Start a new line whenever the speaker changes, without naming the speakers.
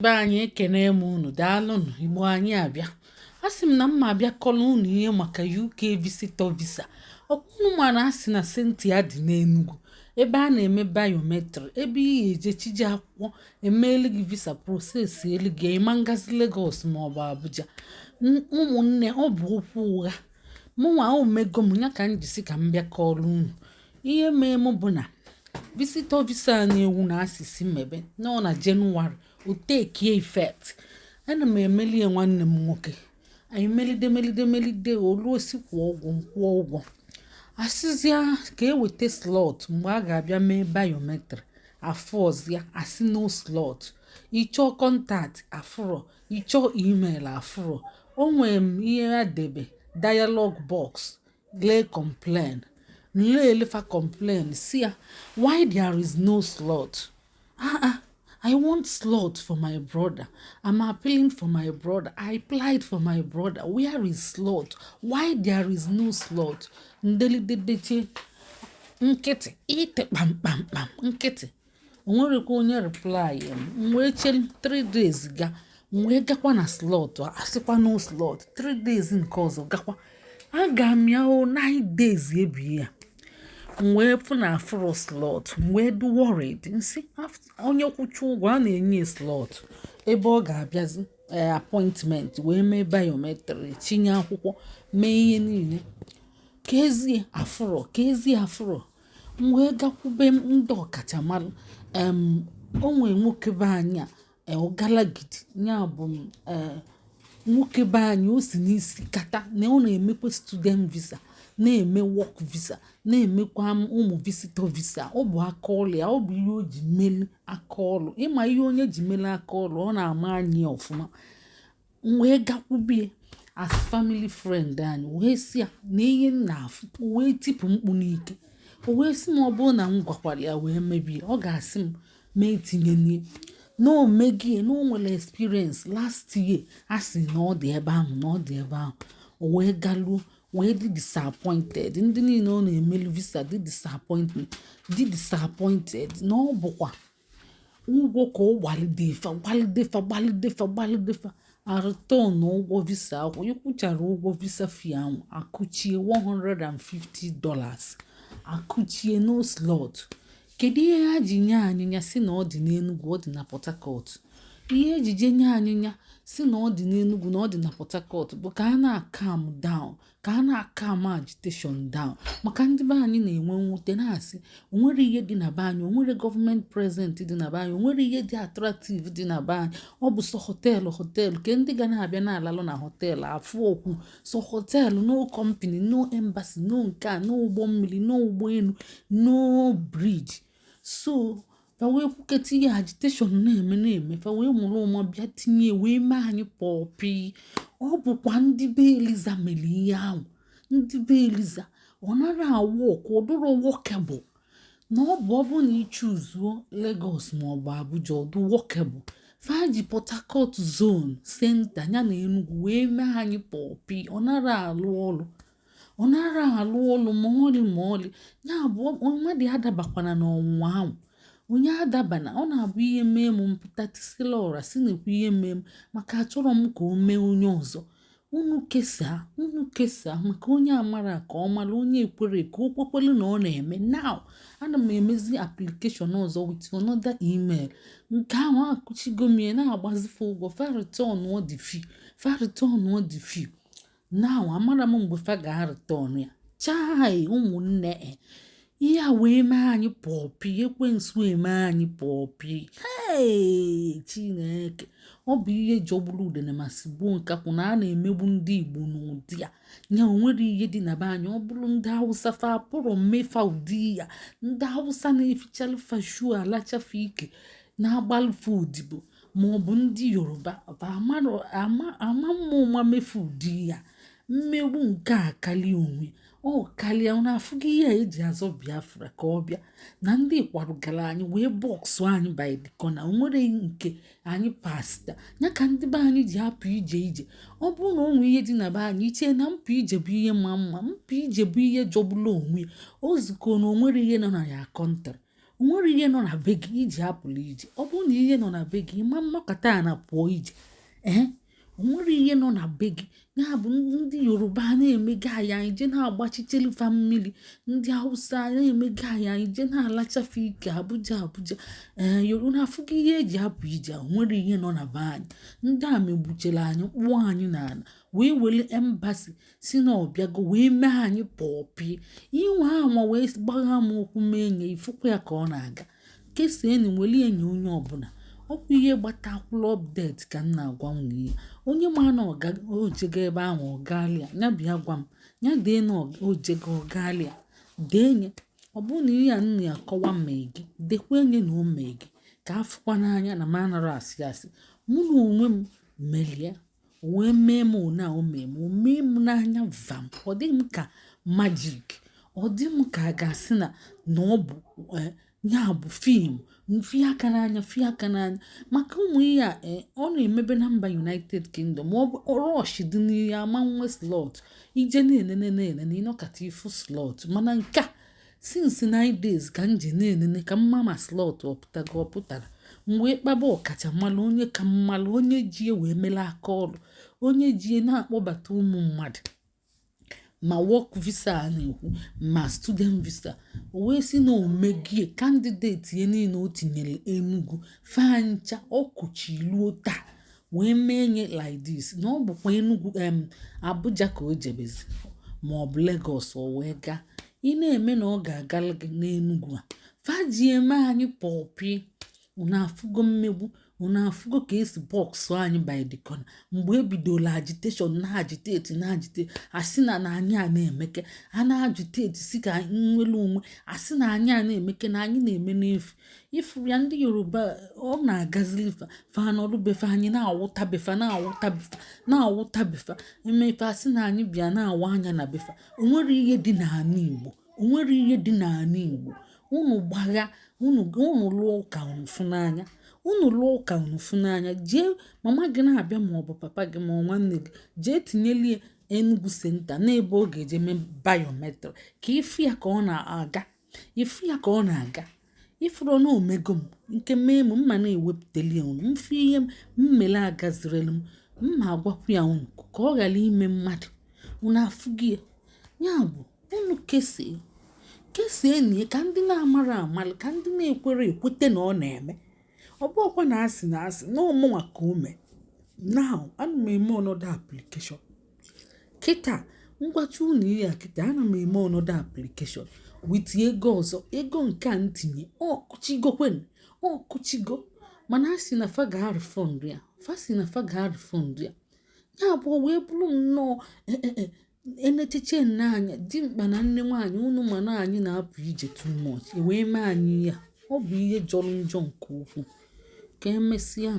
Be anyị, ekene m unu. Daalụnụ. Igbo anyị abịa, a sị m na mma abịa kọrọ unu ihe maka UK visitor visa. Ọkwụnụ mana a sị na center dị n'Enugu, ebe a na-eme biometric, ebe ị ga-eje chije akwụkwọ, emeelu gị visa, process elu gị, ịma ngazi Lagos maọbụ Abuja. Ụmụnne, ọ bụ okwu ụgha. Mụnwa omego m ya ka m jisi ka m bịa kọrọ unu ihe mee m bụ na visitor visa na-ewu na asịsị mebe nọ na Jenụwarị o take effect. Ana m emeli ya nwanne m nwoke. Anyị melide, melide, melide, oluosi kwụọ ụgwọ, kwụọ ụgwọ, asịzịa ka eweta slot mgbe a ga-abịa mee biometric. Afụ ọzịa, asị no slot. Ịchọọ contact, afụrọ. Ịchọọ email, afụrọ. O nwee m ihe ya debe dialog box, lee complain, nleelefa complain, si ya, "Why there is no slot? Ah ah, I want slot for my brother. I'm appealing for my brother. I applied for my brother. Where is slot? Why there is no slot?" Ndelidedeche nkịtị, ite kpamkpamkpam nkịtị. O nwerekwa onye reply m. M wee chere 3 days ga, m wee gakwa na slot, asịkwa no slot. 3 days nke ọzọ gakwa, aga m ya o 9 days ebie ya, m wee fụ na afụrụ slot. M wee dị worried, nsị onye kwụcha ụgwọ a na-enye slot ebe ọ ga-abịazi appointment wee mee biometric, tinye akwụkwọ, mee ihe niile. Ka ezie afụrọ, ka ezie afụrọ. M wee gakwube ndị ọkachamara. O nwee nwoke be anyị a, ọgalagidi ya bụ nwoke be anyị, o si n'isi kata na ọ na-emekwa student visa, na-eme work visa, na-emekwa ụmụ visitor visa. Ọ bụ aka ọlụ ya, ọ bụ ihe o ji melu aka ọlụ. Ịma ihe onye ji melu aka ọlụ, ọ na-ama anyị ọfụma. M wee gakwubie as family friend anyị, wee sị ya na ihe m na-afụ. O wee tipụ mkpu n'ike. O wee sị m, ọ bụrụ na m gwakwara ya wee mebie, ọ ga-asị m ma etinyenie na o megie, na o nwere experience last year. A sị na ọ dị ebe ahụ, na ọ dị ebe ahụ. O wee galuo, wee dị disappointed. Ndị niile ọ na-emelu visa dị disappointed, dị disappointed, na ọ bụkwa ụgwọ ka ọ gbalidefa, gbalidefa, gbalidefa, gbalidefa. A return ụgwọ visa ahụ, ịkwụchara ụgwọ visa fee ahụ, akụchie $150, akụchie, no slot. Kedu ihe ha ji nye anyị ya si na ọ dị n'Enugu, ọ dị na Port Harcourt? Ihe ejije nye anyị ya si na ọ dị n'Enugu, na ọ dị na Port Harcourt bụ ka a na-calm down, ka a na-calm agitation down, maka ndị be anyị na-enwe mwute, na-asị onwere ihe dị na be anyị, onwere gọọmenti present dị na be anyị, onwere ihe dị attractive dị na be anyị. Ọ bụ sọ hotel, hotel ke ndị ga na-abịa na-alalụ na hotel. Afụ okwu sọ hotel, no company, no embassy, no nke a, no ụgbọ mmiri, no ụgbọ elu, no bridge. So fa wee kwuketa ihe agitation na-eme, na-eme. Fa wee mụrụ ụma bịa tinye wee mee anyị puppy. Ọ bụkwa ndị be Eliza mere ihe ahụ. Ndị be Eliza, ọ nara awụ ọkụ, ọ dụrọ workable na ọ bụ na ichuzuo Lagos maọbụ Abuja, ọdụ workable. Fa ji Port Harcourt zone center ya na Enugu wee mee anyị puppy. Ọ nara alụ ọlụ, ọ nara alụ ọlụ ma ọlị ma ọlị. Ya bụ, mmadụ adabakwana n'ọnwụnwa ahụ. Onye adabana, ọ na-abụ ihe mee m, mpụta tisila ọra si nekwa ihe mee m, maka achọrọ m ka o mee onye ọzọ. Unu kesaa, unu kesaa, maka onye amara ka ọ mara, onye ekwere ka o kwekwelu na ọ na-eme. Now ana m emezi application ọzọ with another email. Nke ahụ akụchigo m ya, na-agbazife ụgwọ. Fa return the fee, fa return the fee. Now amara m mgbe fa ga-return ya. Chai, ụmụnne, ihe a wee mee anyị puppy. Ekwensu eme anyị puppy. Hey, Chineke, ọ bụ ihe jọgburu udene ma sigbuo nkakwụ na a na-emegbu ndị Igbo n'ụdị a. Nya onwere ihe dị na be anyị. Ọ bụrụ ndị Hausa, fa pụrụ mmefa ụdị ya. Ndị Hausa na-efichalụ fa shu, alachafe ike, na-agbalụfe odibo, ma ọ bụ ndị Yoruba fa ama ama mma ụma mefu ụdị ya. Mmegbu nke a kalie onwe ọ karịa. Ọ na-afụgo ihe a eji azọ Biafra ka ọ bịa na ndị kwarugara anyị wee box anyị by the corner. O nwere nke anyị pasta ya ka ndị be anyị ji apụ ije ije. Ọ bụrụ na o nwee ihe dị na be anyị, ichee na mpụ ije bụ ihe ma mma, mpụ ije bụ ihe jọgburu onwe ya. O zukọ na o nwere ihe nọ na ya country. O nwere ihe nọ na be gị iji apụla ije? Ọ bụrụ na ihe nọ na be gị, ịma nnọkọta a na pụọ ije. Ee, o nwere ihe nọ na be gị. Ya bụ, ndị Yoruba na-emega anyị, anyị je na-agbachichelifa mmiri. Ndị Hausa na-emega anyị, anyị je na-alachafe ike Abuja, Abuja. Ee, Yoruba afụgo ihe eji apụ ije. O nwere ihe nọ na be anyị. Ndị a megbuchere anyị, kpụọ anyị n'ala, wee were embassy si na ọbịago wee mee anyị puppet. Inwe anwa wee gbagha m okwu, mee nye ifụkwa ya ka ọ na-aga. Kesaenu, were enye onye ọbụla. Ọkwa ihe gbatakwula update ka m na-agwa unu. Ihe onye ma na ojego ebe ahụ, ọ gaalịa ya, bịa gwa m. Ya dee na ojego, ọ gaalịa, dee nye. Ọ bụrụ na ihe a m na-akọwa mee gị, dekwa enye na o mee gị, ka afụkwa n'anya na m anara asị asị. Mụ na onwe m merie, wee mee m one a, o mee m, o mee m n'anya vam. Ọ dị m ka magic, ọ dị m ka a ga-asị na ọ bụ ya bụ film. Mfie aka n'anya, fie aka n'anya maka ụmụ ihe a. Ọ na-emebe na mba United Kingdom. Ọ bụ rush dị n'ihe ama nwe slot ije na-enene na-enene, ịnọkata ifu slot. Mana nke a, since 9 days ka m ji na-enene ka mma ma slot ọpụtago. Ọ pụtara, m wee kpaba ọkachamara, onye ka mmalụ, onye ji wee mere aka ọrụ, onye ji na-akpọbata ụmụ mmadụ, ma work visa a na-ekwu, ma student visa. O wee sị na omegie candidate ya niile o tinyere Enugu fancha ọkụchiluo taa, wee mee nye like this, na ọ bụkwa Enugu, Abuja ka o jebezi, ma ọ bụ Lagos. O wee gaa, ị na-eme na ọ ga-agalụ gị n'Enugu a. Faji eme anyị puppet. Unu afụgo mmegbu? Unu afụgo ka esi box anyị by the corner? Mgbe ebidola agitation, na agitate, na agitate, asị na anyị a na-emeke, a na-agitate si ka nwere onwe, asị na anyị a na-emeke, na anyị na-eme n'efu. Ifu ya, ndị Yoruba ọ na-agazili fa, fa nọrụ befa, anyị na-awụta befa, na-awụta befa, na-awụta befa. Emefe, asị na anyị bịa na-awa anya na befa. O nwere ihe dị n'ala Igbo, o nwere ihe dị n'ala Igbo. Unu gbagha unu, unu lụọ ụka, unu fụ n'anya. Unu lụọ ụka, unu fụ n'anya. Jee, mama gị na-abịa, ma ọ bụ papa gị, ma ọ nwanne gị, jee tinyelie Enugu center n'ebe ọ ga-eje mee biometric, ka ịfụ ya ka ọ na-aga, ịfụ ya ka ọ na-aga. Ifuru na omego m nke mee m mma na-ewepụtali unu mfe ihe mmele agazirelu m mma, agwakwu ya unu ka ọ ghara ime mmadụ. Unu afụghị ya? Ya bụ, unu kesie, kesie nie, ka ndị na-amara amalụ, ka ndị na-ekwere ekwete na ọ na-eme. Ọ bụghịkwa na asị na asị na ọmụnwa ka o mee. Now, ana m eme ọnọdụ application kịta. Ngwacha unu ihe a kịta, ana m eme ọnọdụ application with ego ọzọ. Ego nke a ntinye, ọkụchigokwen, ọkụchigo. Mana a sị na fa ga-refund ya, fa sị na fa ga-refund ya. Ya abụọ wee bụrụ nnọọ enecheche nne anya dimkpa na nne nwaanyị. Unu ma na anyị na-apụ ije too much, e wee mee anyị ya. Ọ bụ ihe jọrọ njọ nke ukwuu. Ka emesịa.